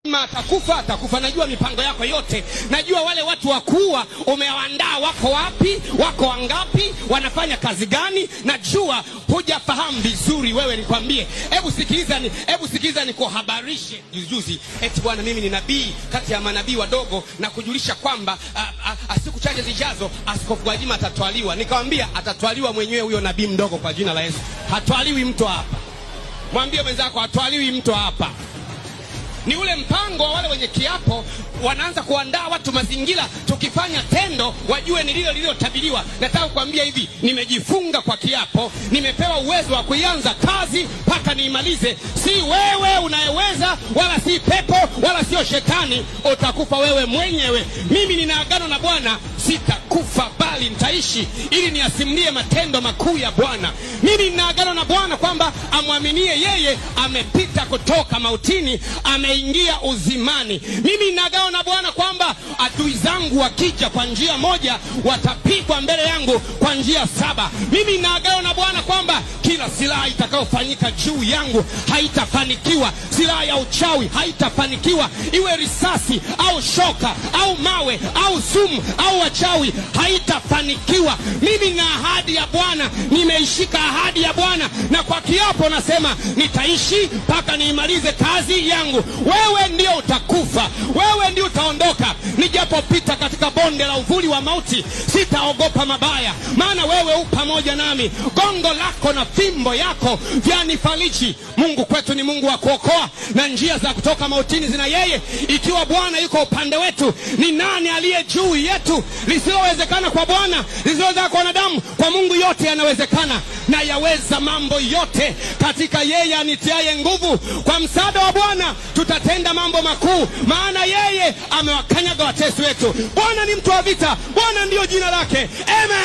Atakufa, atakufa. Najua mipango yako yote. Najua wale watu wakuwa umewaandaa wako wapi, wako wangapi, wanafanya kazi gani. Najua hujafahamu vizuri wewe, nikwambie. Hebu sikiliza nikuhabarishe. Juzi eti bwana mimi ni nabii kati ya manabii wadogo na kujulisha kwamba siku chache zijazo Askofu Gwajima atatwaliwa. Nikamwambia atatwaliwa mwenyewe huyo nabii mdogo kwa jina la Yesu. Hatwaliwi mtu hapa. Mwambie mwenzako hatwaliwi mtu hapa. Ni ule mpango wa wale wenye kiapo, wanaanza kuandaa watu mazingira, tukifanya tendo wajue ni lile lililotabiriwa. Nataka kuambia hivi, nimejifunga kwa kiapo, nimepewa uwezo wa kuianza kazi mpaka niimalize. Si wewe unayeweza, wala si pepo, wala sio shetani, utakufa wewe mwenyewe. Mimi nina agano na Bwana, sitakufa bali nitaishi ili niasimulie matendo makuu ya Bwana. Mimi nina agano na Bwana kwamba amwaminie yeye amepita kutoka mautini, ameingia uzimani. Mimi nina agano na Bwana kwamba adui zangu wakija kwa njia moja watapigwa mbele yangu kwa njia saba. Mimi nina agano na Bwana kwamba kila silaha itakayofanyika juu yangu haitafanikiwa. Silaha ya uchawi haitafanikiwa, iwe risasi au shoka au mawe au sumu au wachawi, haitafanikiwa. Mimi na ahadi ya Bwana, nimeishika ahadi ya Bwana, na kwa kiapo nasema nitaishi mpaka niimalize kazi yangu. Wewe ndio utakufa, wewe ndio utaondoka. Nijapopita katika bonde la uvuli wa mauti, sitaogopa mabaya, maana wewe u pamoja nami. Gongo lako na fimbo yako vyanifariji. Mungu kwetu ni Mungu wa kuokoa, na njia za kutoka mautini zina yeye. Ikiwa Bwana yuko upande wetu, ni nani aliye juu yetu? Lisilowezekana kwa Bwana, lisilowezekana kwa wanadamu, kwa Mungu yote yanawezekana. Na yaweza mambo yote katika yeye anitiaye nguvu. Kwa msaada wa Bwana tutatenda mambo makuu, maana yeye amewakanyaga watesi wetu. Bwana ni mtu wa vita, Bwana ndiyo jina lake. Amen.